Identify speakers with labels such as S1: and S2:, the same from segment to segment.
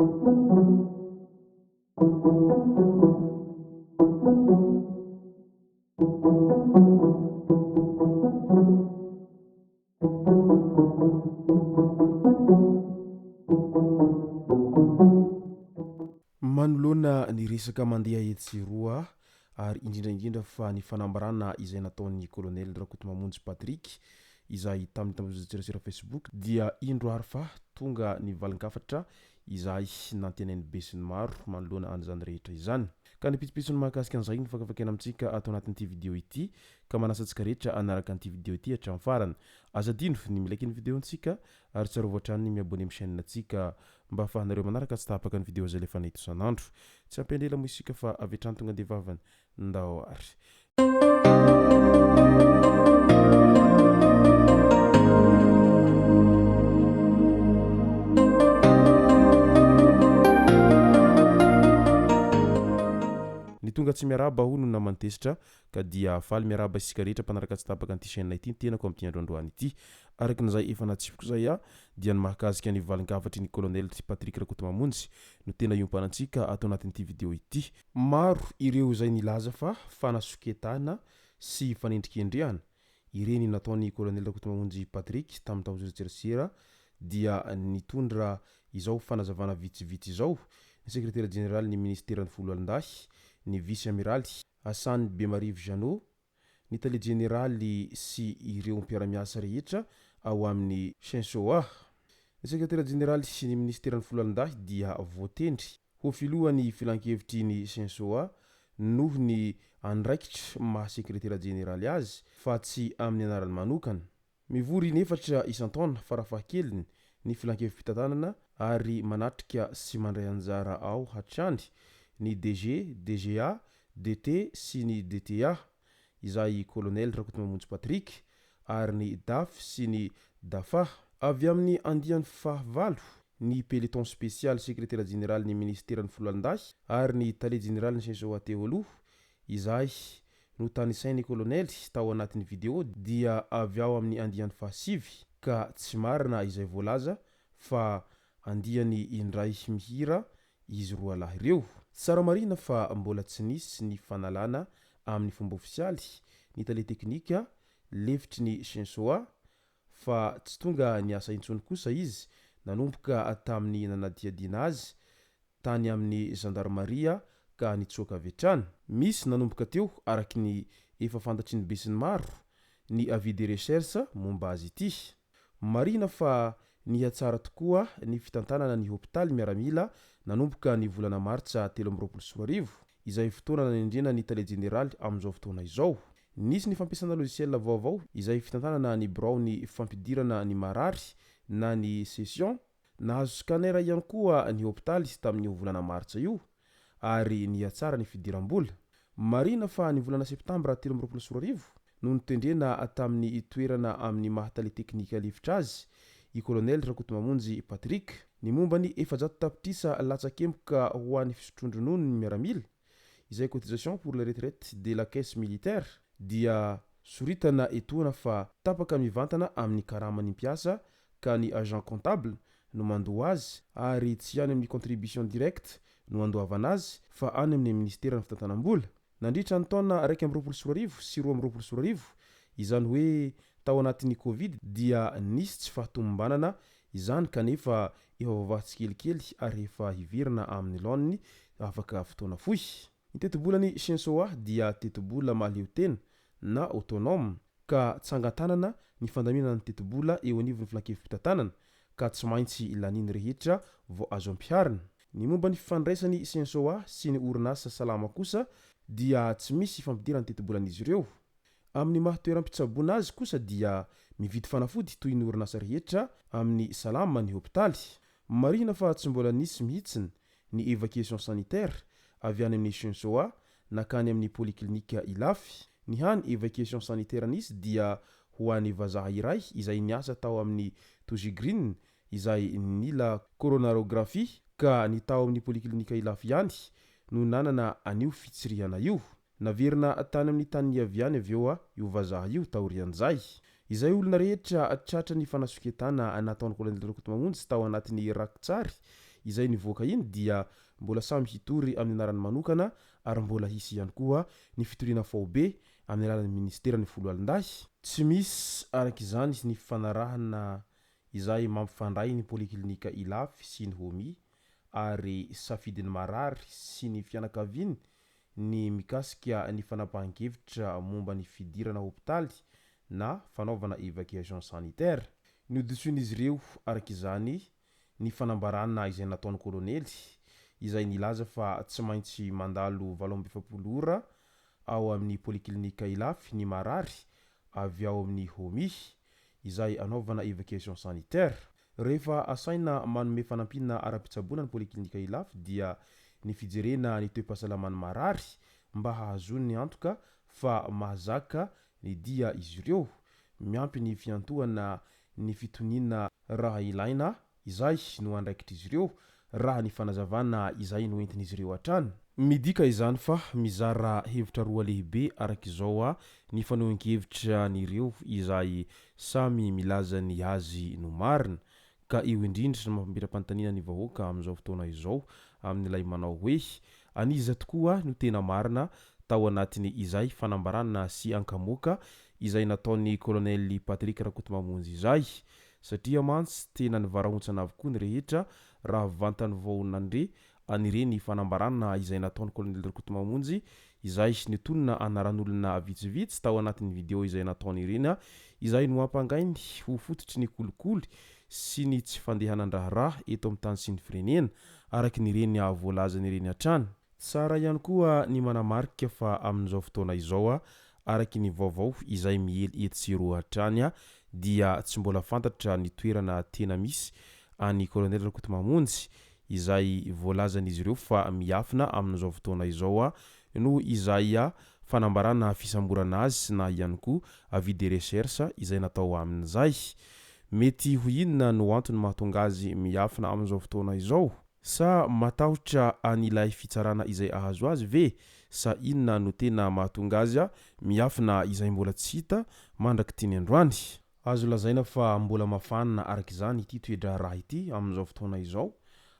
S1: Manoloana ny resaka mandeha etsy sy eroa ary indrindra indrindra fa ny fanambarana izay nataon'ny Kolonely Rakotomamonjy Patrick izay tamin'ny tambajotran-tserasera Facebook dia indro ary fa tonga ny valin-kafatra izay nantenain'ny besinimaro manoloana an'izany rehetra izany. Ka ny pitsopitsony mahakasika an'izay no fakafakaina amintsika ato anatin'ity video ity ka manasa antsika rehetra hanaraka an'ity video ity hatramin'ny farany. Aza adino ny mi-like ny video-ntsika ary tsarovy hatrany ny mi-abonner amin'ny chaîne-ntsika mba ahafahanareo manaraka tsy tapaka ny video izay alefanay eto isan'andro. Tsy hampiandry ela moa isika fa avy hatrany tonga dia vavany. Ndao ary. Ny tonga tsy miarahaba hono no naman'i Tezitra ka dia faly miarahaba isika rehetra mpanaraka tsy tapaka an'ity chaîne ity ny tenako amin'ity andro androany ity. Araka ny izay efa natsipiko izay aho dia ny mahakasika ny valin-kafatry ny Colonel Patrick Rakotomamonjy no tena iompanantsika ato anatin'ity video ity. Maro ireo izay nilaza fa fanasoketana sy fanendrikendrehana ireny nataon'ny Kolonely Rakotomamonjy Patrick tamin'ny tambajotran-tserasera dia nitondra izao fanazavana vitsivitsy izao ny sekretera jeneralin'ny minisiteran'ny Foloalindahy, ny vice amiraly Hassan Bemarivo Jeannot, ny tale jeneraly sy ireo mpiara-miasa rehetra ao amin'ny Censoa. Ny sekretera jeneraly sy ny minisiteran'ny Foloalindahy dia voatendry ho filohan'ny filankevitry ny Censoa noho ny andraikitra maha sekretera jeneraly azy fa tsy amin'ny anarany manokana. Mivory in'efatra isan-taona farafahakeliny ny filankevi-pitantanana ary manatrika sy mandray anjara ao hatrany ny DG, DGA, DT sy ny DTA, izay Kolonely Rakotomamonjy Patrick, ary ny Daf sy ny Dafa. Avy amin'ny andiany fahavalo, ny Peloton spesialy Sekretera jeneralin'ny minisiteran'ny Foloalindahy ary ny Tale jeneralin'ny CSOA teo aloha, izay notanisain'ny Kolonely tao anatin'ny video dia avy ao amin'ny andiany fahasivy ka tsy marina izay voalaza fa andiany indray mihira izy roalahy ireo. Tsara marihina fa mbola tsy nisy ny fanalana amin'ny fomba ofisialy ny tale teknika lefitry ny Censoa fa tsy tonga niasa intsony kosa izy nanomboka tamin'ny nanadihadiana azy tany amin'ny zandarimaria ka nitsoaka avy hatrany. Misy nanomboka teo araka ny efa fantatry ny besinimaro ny avis de recherche momba azy ity. Marihina fa nihatsara tokoa ny fitantanana ny hopitaly miaramila nanomboka ny volana martsa 2023, izay fotoana nanendrena ny tale jeneraly amin'izao fotoana izao. Nisy ny fampiasana logiciel vaovao izay fitantanana ny biraon'ny fampidirana ny marary na ny session. Nahazo scanner ihany koa ny hopitaly tamin'io volana martsa io ary nihatsara ny fidiram-bola. Marihina fa ny volana septambra 2023 no notendrena tamin'ny toerana amin'ny maha tale teknika lefitra azy i Kolonely Rakotomamonjy Patrick. Ny momba ny 400 tapitrisa latsakemboka ho an'ny fisotroan-drononon'ny miaramila, izay cotisation pour la retraite de la caisse militaire, dia soritana etoana fa tapaka mivantana amin'ny karaman'ny mpiasa ka ny agent comptable no mandoa azy ary tsy any amin'ny contribution directe no andoavana azy fa any amin'ny minisiteran'ny fitantanam-bola. Nandritra ny taona 2021 sy 2022, izany hoe tao anatin'ny Covid dia nisy tsy fahatomombanana izany kanefa efa voavaha tsikelikely ary efa hiverina amin'ny laoniny afaka fotoana fohy. Ny tetibolan'ny Shinsoa dia tetibola mahaleotena na autonome ka tsangan-tanana ny fandaminana ny tetibola eo anivon'ny filankevi-pitantanana ka tsy maintsy lanian'ny rehetra vao azo ampiharina. Ny momba ny fifandraisan'ny Sensoa sy ny orinasa Salama kosa dia tsy misy fampidirana ny tetibolan'izy ireo. Amin'ny maha toeram-pitsaboana azy kosa dia mividy fanafody toy ny orinasa rehetra amin'ny Salama ny hopitaly. Marihina fa tsy mbola nisy mihitsy ny évacuation sanitaire avy any amin'ny Sensoa nankany amin'ny polyclinique Ilafy. Ny hany évacuation sanitaire nisy dia ho an'ny vazaha iray izay niasa tao amin'ny Toji Green izay nila coronarographie ka ny tao amin'ny polyclinique Ilafy ihany no nanana an'io fitsirihana io. Naverina tany amin'ny tany niaviany avy eo io vazaha io taorian'izay. Izay olona rehetra tratra ny fanasoketana nataon'i Colonel Rakotomamonjy tao anatin'ny rakitsary izay nivoaka iny dia mbola samy hitory amin'ny anarany manokana ary mbola hisy ihany koa ny fitoriana faobe amin'ny alalan'ny minisiteran'ny foloalindahy. Tsy misy araka izany ny fifanarahana izay mampifandray ny Poliklinika Ilafy sy ny HOMI ary safidin'ny marary sy ny fianakaviany ny mikasika ny fanapahan-kevitra momba ny fidirana hopitaly na fanaovana évacuation sanitaire. Nodisoin'izy ireo araka izany ny fanambarana izay nataon'ny kolonely izay nilaza fa tsy maintsy mandalo 48 ora ao amin'ny Polyclinique Ilafy ny marary avy ao amin'ny HOMI izay anaovana évacuation sanitaire. Rehefa asaina manome fanampiana ara-pitsaboana ny Polyclinique Ilafy dia ny fijerena ny toe-pahasalaman'ny marary mba hahazoany antoka fa mahazaka ny dia izy ireo, miampy ny fiantohana ny fitoniana raha ilaina, izay no andraikitr'izy ireo, raha ny fanazavana izay noentin'izy ireo hatrany. Midika izany fa mizara hevitra roa lehibe araka izao ny fanehoan-kevitra an'ireo izay samy milaza ny azy no marina. Ka io indrindra no mampametra-panontaniana ny vahoaka amin'izao fotoana izao amin'ilay manao hoe, an'iza tokoa no tena marina tao anatin'ny izay fanambarana sy ankamoaka izay nataon'ny Kolonely Patrick Rakotomamonjy izay? Satria mantsy tena nivarahontsana avokoa ny rehetra raha vantany vao nandre an'ireny fanambarana izay nataon'i Kolonely Rakotomamonjy izay nitonona anaran'olona vitsivitsy tao anatin'ny video izay nataony ireny izay nohampangainy ho fototry ny kolikoly sy ny tsy fandehanan-draharaha eto amin'ny tany sy ny firenena, araka ny ireny voalazany ireny hatrany. Tsara ihany koa ny manamarika fa amin'izao fotoana izao, araka ny vaovao izay miely etsy sy eroa hatrany dia tsy mbola fantatra ny toerana tena misy an'i Colonel Rakotomamonjy izay voalazan'izy ireo fa miafina amin'izao fotoana izao noho izay fanambarana fisamborana azy na ihany koa avis de recherche izay natao amin'izay. Mety ho inona no antony mahatonga azy miafina amin'izao fotoana izao? Sa matahotra an'ilay fitsarana izay ahazo azy ve? Sa inona no tena mahatonga azy miafina izay mbola tsy hita mandrak'ity ny androany? Azo lazaina fa mbola mafana araka izany ity toe-draharaha ity amin'izao fotoana izao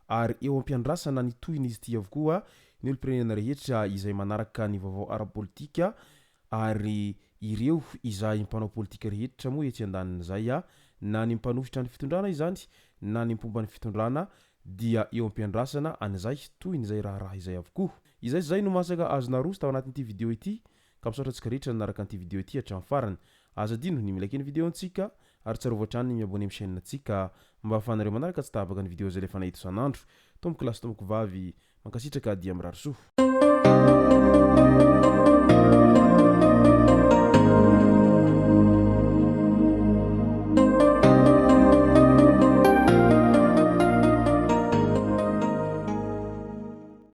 S1: ary eo am-piandrasana ny tohin'izy ity avokoa ny olom-pirenena rehetra izay manaraka ny vaovao ara-politika ary ireo izay mpanao politika rehetra moa etsy andanin'izay na ny mpanohitra ny fitondrana izany na ny mpomba ny fitondrana dia eo am-piandrasana an'izay tohin'izay raharaha izay avokoa. Izay sy izay no masaka azo naroso tao anatin'ity video ity ka misaotra antsika rehetra nanaraka an'ity video ity hatramin'ny farany. Aza adino ny mi-like ny video antsika ary tsarovy hatrany ny mi-abonner amin'ny chaîne ntsika mba ahafahanareo manaraka tsy tapaka ny video izay alefanay eto isan'andro. Tompoko lahy sy tompoko vavy, mankasitraka dia mirary soa.